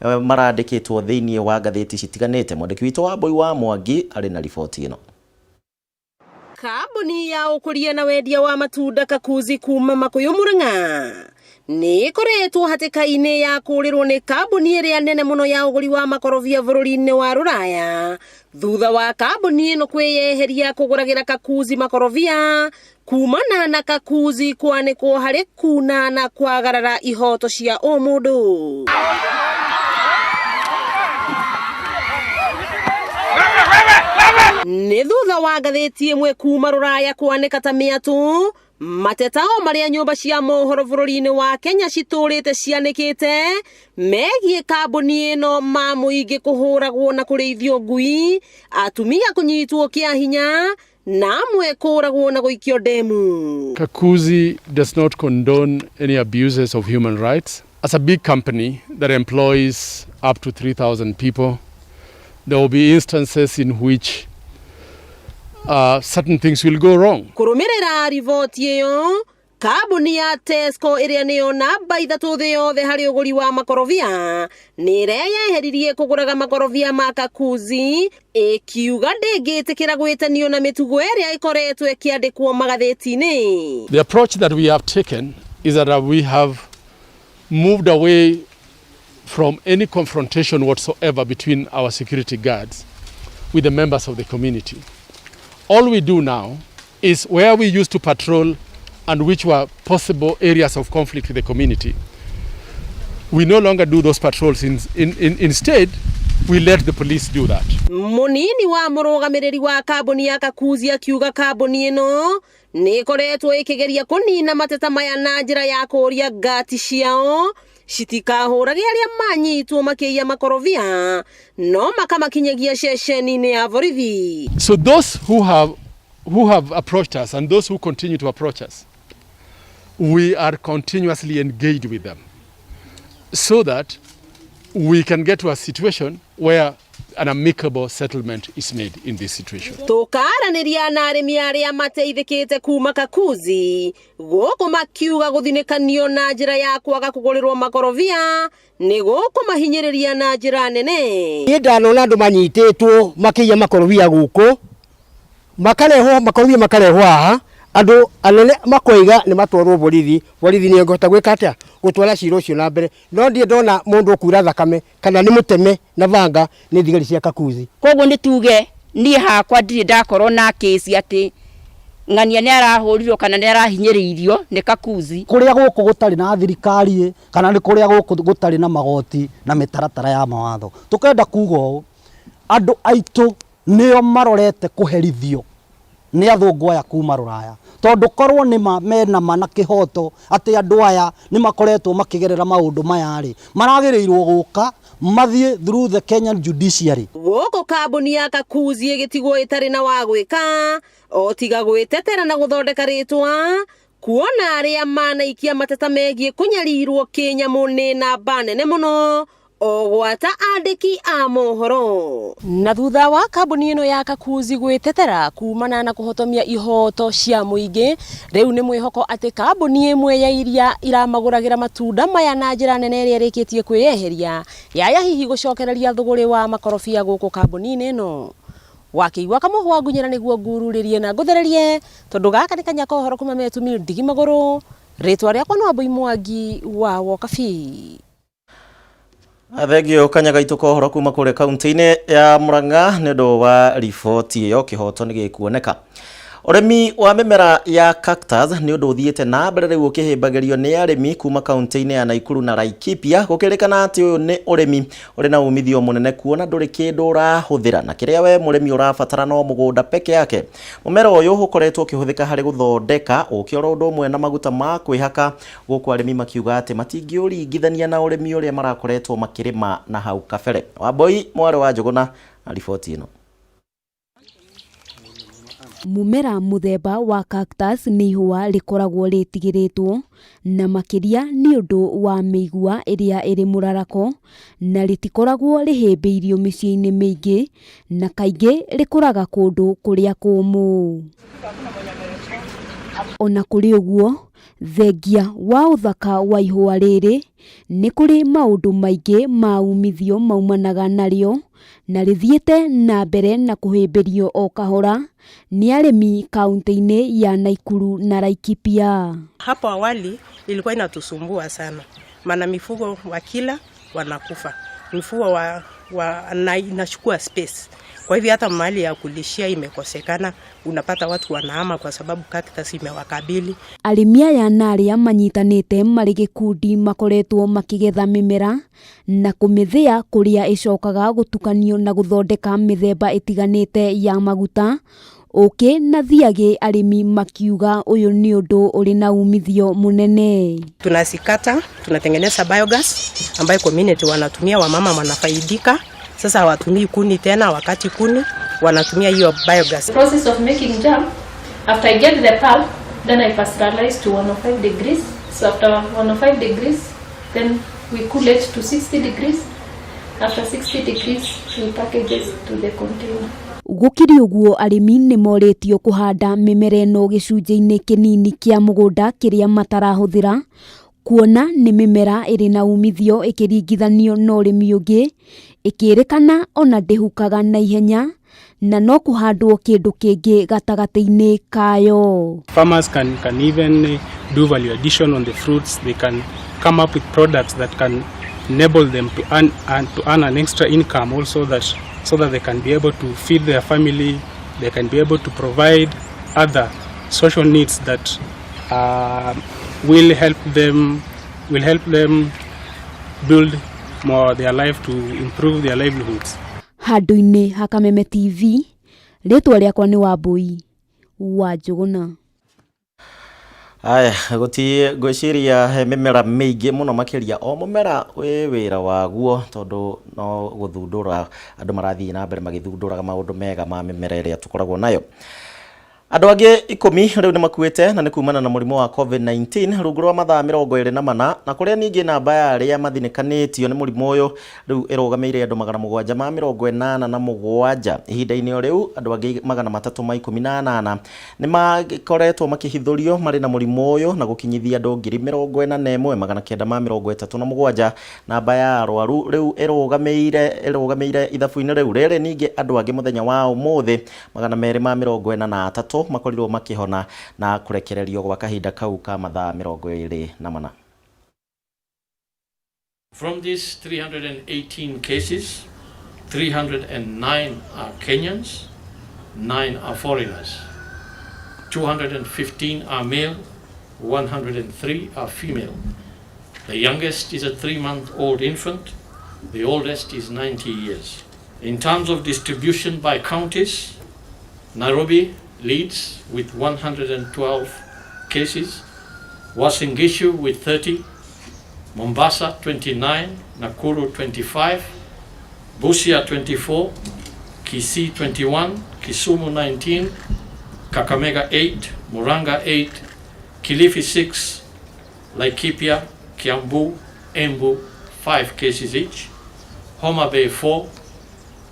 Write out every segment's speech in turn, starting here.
Marandĩkĩtwo thĩinĩ wa ngathĩti citiganĩte. Mwandĩki witũ wa Mbui wa Mwangi arĩ na riboti ĩno. Kambuni ya ũkũria na wendia wa matunda Kakuzi kuma Makuyu Murang'a nĩ ĩkoretwo hatĩka-inĩ ya kũũrĩrwo nĩ kambuni ĩrĩa nene mũno ya ũgũri wa makorobia bũrũri-inĩ wa Rũraya, thutha wa kambuni ĩno kwĩyeheria kũgũragĩra Kakuzi makorobia kumana na Kakuzi kwanĩkwo harĩ kuna na kwagarara ihoto cia ũmũndũ. Nĩ thutha wa ngathĩti ĩmwe kuma Rũraya kwanĩka ta mĩatũ mateta o marĩa nyũmba cia mohoro bũrũri-inĩ wa Kenya citũrĩte cianĩkĩte megiĩ kambuni ĩno, ma mũingĩ kũhũragwo na kũrĩithio ngui, atumia kũnyitwo kĩa hinya na amwe kũragwo na gũikio ndemu. Kakuzi does not condone any abuses of human rights. As a big company that employs up to 3,000 people, there will be instances in which certain things will go wrong. Kũrũmĩrĩra riboti ĩyo, kambuni ya Tesco, ĩrĩa nĩyo namba 3 thĩ yothe harĩ ũgũri wa makorobia, nĩ ĩreyeheririe kũgũraga makorobia ma Kakuzi, ĩkiuga ndĩngĩtĩkĩra gwĩtanio na mĩtugo ĩrĩa ĩkoretwo ĩkĩandĩkwo magathĩti-inĩ. The approach that we have taken is that we have moved away from any confrontation whatsoever between our security guards with the members of the community. All we do now is where we used to patrol and which were possible areas of conflict with the community, we no longer do those patrols. Instead, we let the police do that. Munini wa mũrũgamĩrĩri wa kambuni ya Kakuzi akiuga kambuni ĩno nĩ ĩkoretwo ĩkĩgeria kũnina mateta maya na njĩra ya kũũria ngati ciao citikahũrage arĩa manyitwo makĩiya makorobia, no makamakinyagia ceceni-inĩ ya borithi. So those who have approached us and those who continue to approach us, we are continuously engaged with them so that we can get to a situation where an amicable settlement is made in this situation. Tũkaranĩria na arĩmi arĩa mateithĩkĩte kuma Kakuzi gũkũ, makiuga gũthinĩkanio na njĩra ya kwaga kũgũrĩrwo makorobia nĩ gũkũmahinyĩrĩria na njĩra nene. Niĩ ndanona andũ manyitĩtwo makĩiya makorobia gũkũ, makarehwo makorobia, makarehwo haha, andũ anene makoiga nĩ matwarwo borithi. Borithi nĩ ĩngĩhota gwĩka atĩa gũtwara cira ũcio na mbere? No ndirĩ ndona mũndũ ũkura thakame kana nĩ mũteme na banga nĩ thigari cia Kakuzi. Koguo nĩ tuge niĩ hakwa ndirĩ ndakorwo na kĩci atĩ ng'ania nĩ arahũrirwo kana nĩ arahinyĩrĩirio nĩ Kakuzi. Kũrĩa gũkũ gũtarĩ na thirikari ĩ, kana nĩ kũrĩa gũkũ gũtarĩ na magoti na mĩtaratara ya mawatho, tũkenda kuga ũũ, andũ aitũ nĩo marorete kũherithio nĩ athũngũ aya kuma Rũraya, tondũ korwo nĩ ma mena ma na kĩhoto atĩ andũ aya nĩ makoretwo makĩgerera maũndũ maya rĩ, maragĩrĩirwo gũka mathiĩ through the Kenyan judiciary. Gũkũ kambuni ya Kakuzi ĩgĩtigwo ĩtarĩ na wa gwĩka o tiga gwĩtetera na gũthondeka rĩtwa, kuona arĩa manaikia mateta megiĩ kũnyarirwo kĩnyamũ nĩ namba nene mũno, o gwata andĩki a mohoro. Na thutha wa kambuni ĩno ya Kakuzi gwĩtetera kumana na kũhotomia ihoto cia mũingĩ, rĩu nĩ mwĩhoko atĩ kambuni ĩmwe ya iria iramagũragĩra matunda maya na njĩra nene ĩrĩa ĩrĩkĩtie kwĩyeheria yaya hihi gũcokereria thũgũrĩ wa makorobia gũkũ kambuni-inĩ ĩno. Wakĩigua kamũhwa ngunyĩra nĩguo ngururĩrie na ngũthererie, tondũ gaka nĩ kanya kohoro kuma metumi ndigi magũrũ. Rĩtwa rĩakwa no Wambui Mwangi wa Wokabi. Thengio kanya gaitũ ka ũhoro kuma kũrĩa kaunti-inĩ ya Murang'a nĩ ũndũ wa riboti ĩyo. Kĩhoto nĩ gĩkuoneka. Ũrĩmi wa mĩmera ya cactus nĩ ũndũ ũthiĩte na mbere rĩu ũkĩhĩmbagĩrio nĩ arĩmi kuma kaunti-inĩ ya Nakuru na Laikipia, gũkĩrĩkana atĩ ũyũ nĩ ũrĩmi ũrĩ na umithio mũnene, kuona ndũrĩ kĩndũ ũrahũthĩra na kĩrĩa we mũrĩmi ũrabatara no mũgũnda peke yake. Mũmera ũyũ ũkoretwo ũkĩhũthĩka harĩ gũthondeka ũkĩ oro ũndũ ũmwe na maguta ma kwĩhaka, gũkũ arĩmi makiuga atĩ matingĩũringithania na ũrĩmi ũrĩa marakoretwo makĩrĩma na hau kabere. Wambui mwarĩ wa Njũgũna na riboti ĩno. Mũmera mũthemba wa cactus nĩ ihũa rĩkoragwo rĩtigĩrĩtwo na makĩria nĩ ũndũ wa mĩigua ĩrĩa ĩrĩ mũrarako, na rĩtikoragwo rĩhĩmbĩirio mĩciĩ-inĩ mĩingĩ, na kaingĩ rĩkũraga kũndũ kũrĩa kũmũ. Ona kũrĩ ũguo, Thengia wa ũthaka wa ihũa rĩrĩ, nĩ kũrĩ maũndũ maingĩ ma umithio maumanaga narĩo, na rĩthiĩte na mbere na kũhĩmbĩrio o kahora nĩ arĩmi kaunti-inĩ ya Naikuru na Laikipia. Hapo awali ilikuwa inatusumbua sana, maana mifugo wakila wanakufa, mifugo na inachukua space. Kwa hivyo hata mahali ya kulishia imekosekana, unapata watu wanahama kwa sababu cactus imewakabili. Arĩmi aya na arĩa manyitanĩte marĩ gĩkundi makoretwo makĩgetha mĩmera na kũmĩthĩa kũrĩa ĩcokaga gũtukanio na gũthondeka mĩthemba ĩtiganĩte ya maguta, ũkĩ na thiagĩ, arĩmi makiuga ũyũ nĩ ũndũ ũrĩ na umithio mũnene. Tunazikata, tunatengeneza biogas ambayo community wanatumia, wamama wanafaidika. Sasa hawatumii kuni tena, wakati kuni wanatumia hiyo biogas. The process of making jam, after I get the pulp, then I pasteurize to 105 degrees. So after 105 degrees, then we cool it to 60 degrees. After 60 degrees, we package it to the container. Gũkĩrĩ ũguo, arĩmi nĩ morĩtio kũhanda mĩmera ĩno gĩcunjĩ-inĩ kĩnini kĩa mũgũnda kĩrĩa matarahũthĩra, kuona nĩ mĩmera ĩrĩ na umithio ĩkĩringithanio na ũrĩmi ũngĩ, ĩkĩrĩkana ona ndĩhukaga na ihenya na no kũhandwo kĩndũ kĩngĩ gatagatĩ-inĩ kayo. Farmers can even do value addition on the fruits. They can come up with products that can enable them to earn an extra income also, that so that they can be able to feed their family, they can be able to provide other social needs that will help them build more their life, to improve their livelihoods. Handũ-inĩ ha Kameme TV, rĩtwa rĩakwa nĩ Wambui wa Njũgũna. Aya, guti ngwĩciria he mĩmera mĩingĩ mũno makĩria, o mũmera wĩ wĩra waguo, tondũ no gũthundũra andũ marathiĩ na mbere magĩthundũraga maũndũ mega ma mĩmera ĩrĩa tũkoragwo nayo. Andũ angĩ 10 rĩu nĩ makuĩte na nĩ kumana na mũrimũ wa COVID-19 rungu rwa mathaa 24, na kũrĩa ningĩ namba ya arĩa mathinĩkanĩtio nĩ mũrimũ ũyũ rĩu ĩrũgamĩire andũ 787. Ihinda-inĩ o rĩu, andũ angĩ 318 nĩ makoretwo makĩhithũrio marĩ na mũrimũ ũyũ na gũkinyithia andũ 41,937. Namba ya arwaru rĩu ĩrũgamĩire ithabu-inĩ rĩu rĩrĩ. Ningĩ andũ angĩ mũthenya wa ũmũthĩ 243 makorirwo makĩhona na kũrekererio gwa kahinda kau ka mathaa 24. From these 318 cases, 309 are Kenyans, 9 are foreigners. 215 are male, 103 are female. The youngest is a 3-month-old infant, the oldest is 90 years. In terms of distribution by counties, Nairobi leads with 112 cases, Uasin Gishu with 30, Mombasa 29, Nakuru 25, Busia 24, Kisii 21, Kisumu 19, Kakamega 8, Muranga 8, Kilifi 6, Laikipia, Kiambu, Embu 5 cases each, Homa Bay 4,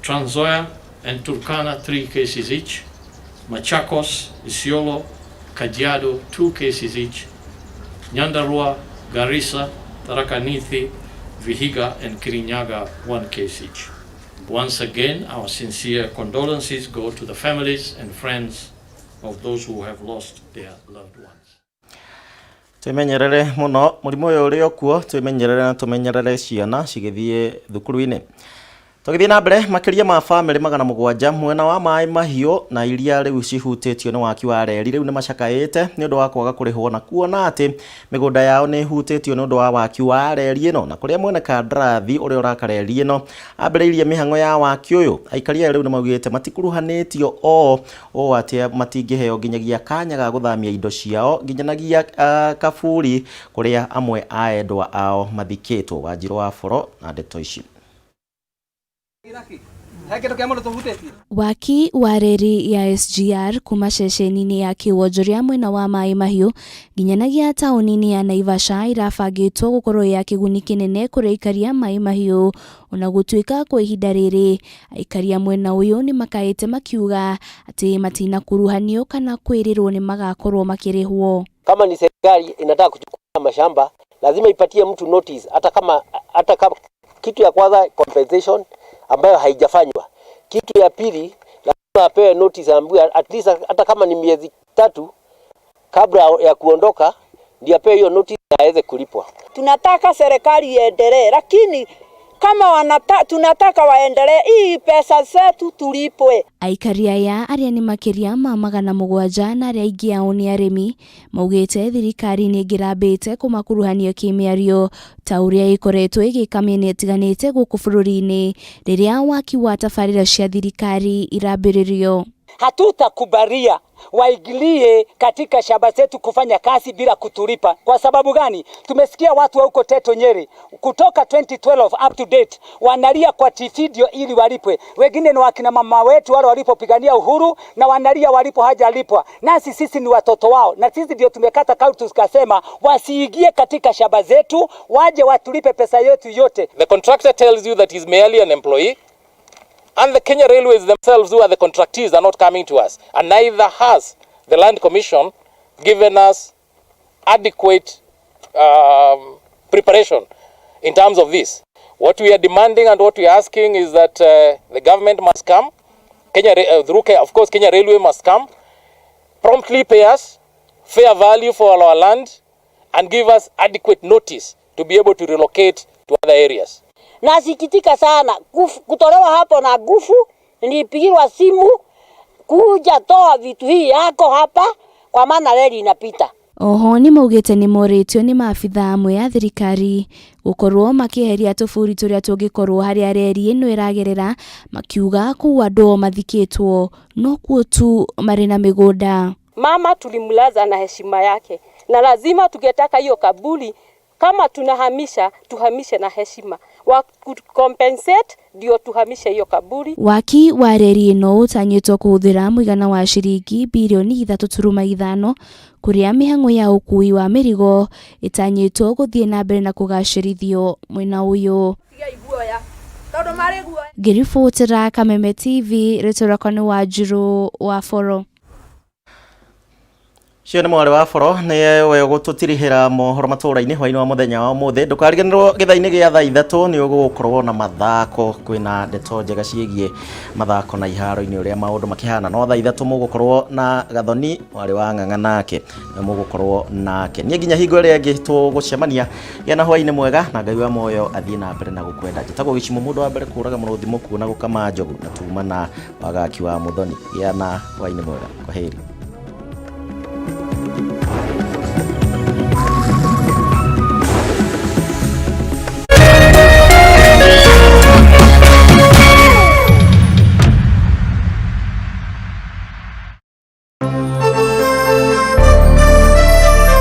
Trans Nzoia and Turkana 3 cases each, Machakos, Isiolo, Kajiado 2 cases each, Nyandarua, Garissa, Tharaka Nithi, Vihiga and Kirinyaga 1 case each. Once again, our sincere condolences go to the families and friends of those who have lost their loved ones. Twĩmenyerere mũno, mũrimũ ũyũ ũrĩ o kuo, twĩmenyerere na tũmenyerere ciana cigĩthiĩ thukuru-inĩ. Tũgĩthiĩ na mbere, makĩria ma bamĩrĩ 700 mwena wa Maĩ Mahiũ na iria rĩu cihutĩtio nĩ waki wa reri rĩu nĩ macakaĩte nĩ ũndũ wa kwaga kũrĩhwo na kuona atĩ mĩgũnda yao nĩ ĩhutĩtio nĩ ũndũ wa waki wa reri ĩno, na kũrĩa mwene kandarathi ũrĩa ũraka reri ĩno ambĩrĩirie mĩhang'o ya waki ũyũ. Aikari aya rĩu nĩ maugĩte matikuruhanĩtio o ũũ atĩ matingĩheo nginyagia kanya ga gũthamia indo ciao nginyanagia kaburi kũrĩa amwe a endwa ao mathikĩtwo. Wanjirũ wa Boro na ndeto ici. Waki wa reri ya SGR kuma ceceni-inĩ ya kĩwonjoria mwena wa Maĩ Mahiũ nginyanagia taũni-inĩ ya Naivasha ĩrabangĩtwo gũkorwo ya kĩguni kĩnene kũrĩ aikari a Maĩ Mahiũ ona gũtuĩka kwa ihinda rĩrĩ aikari a mwena ũyũ nĩ makaĩte makiuga atĩ matinakuruhanio kana kwĩrĩrwo nĩ magakorwo makĩrĩhwo. Kama ni serikali inataka kuchukua mashamba, lazima ipatie mtu notice, hata kama kitu ya kwanza compensation ambayo haijafanywa. Kitu ya pili lazima apewe notice, aambiwe at least hata kama ni miezi 3 kabla ya kuondoka, ndio apewe hiyo notice na aweze kulipwa. Tunataka serikali iendelee, lakini kama tunataka waendelee, hii pesa zetu tulipwe. Aikari aya arĩa nĩ makĩria ma 700 na arĩa aingĩ ao nĩ arĩmi maugĩte thirikari nĩ ĩngĩrambĩte kũmakuruhania kĩmĩario ta ũrĩa ĩkoretwo ĩgĩka mĩena ĩtiganĩte gũkũ bũrũri-inĩ rĩrĩa waki wa tabarĩra cia thirikari irambĩrĩrio. Hatutakubalia waingilie katika shamba zetu kufanya kazi bila kutulipa. Kwa sababu gani? Tumesikia watu wa huko Teto Nyeri kutoka 2012 up to date wanalia kwa video ili walipwe. Wengine ni wakina mama wetu wale walipopigania uhuru na wanalia walipo hajalipwa. Nasi sisi ni watoto wao, na sisi ndio tumekata kauli tukasema wasiingie katika shamba zetu, waje watulipe pesa yetu yote. The contractor tells you that he's merely an employee, and the Kenya Railways themselves, who are the contractees, are not coming to us. And neither has the Land Commission given us adequate preparation in terms of this. What we are demanding and what we are asking is that the government must come, Kenya, through, of course, Kenya Railway must come, promptly pay us fair value for our land, and give us adequate notice to be able to relocate to other areas. Nasikitika sana kutolewa hapo na nguvu. Nilipigiwa simu kuja toa vitu hii yako hapa, kwa maana reli inapita. Oho nĩ maugĩte nĩ morĩtio nĩ maabithaa amwe a thirikari gũkorwo makĩeheria tũburi tũrĩa tũngĩkorwo harĩa reri ĩno ĩragerera, makiuga kũu andũ o mathikĩtwo no kuo tu marĩ na mĩgũnda. Mama tulimlaza na heshima yake, na lazima tungetaka hiyo kaburi, kama tunahamisha tuhamishe na heshima, wa compensate ndio tuhamishe hiyo kaburi. Waki wa reri ĩno ũtanyĩtwo kũhũthĩra mũigana wa ciringi birioni 3.5, kũrĩa mĩhang'o ya ũkui wa mĩrigo ĩtanyĩtwo gũthiĩ na mbere na kũgacĩrithio mwena ũyũ. Ngĩribotera Kameme TV, rĩtwa rĩakwa nĩ Wanjirũ wa Boro. Cio nĩ mwarĩ wa Boro nĩ we ũgũtũtirihĩra mohoro matũra-inĩ hwaĩ-inĩ wa mũthenya wa ũmũthĩ. Ndũkariganĩrwo gĩthaa-inĩ gĩa thaa 3 nĩ ũgũkorwo na mathako, kwĩna ndeto njega ciĩgiĩ mathako na iharo-inĩ ũrĩa maũndũ makĩhana. No thaa 3 mũgũkorwo na Gathoni mwarĩ wa Ng'ang'a, nake mũgũkorwo nake niĩ nginya hingo ĩrĩa ĩngĩ tũgũcemania. Gĩa na hwaĩ-inĩ mwega na Ngai wa muoyo athiĩ na mbere na gũkwenda. Njĩtagwo Gĩcimo, mũndũ wa mbere kũraga mũrũthi mũkuũ na gũkama njogu, na tuma na wagaki wa Mũthoni. Gĩa na hwaĩ-inĩ mwega, kwaheri.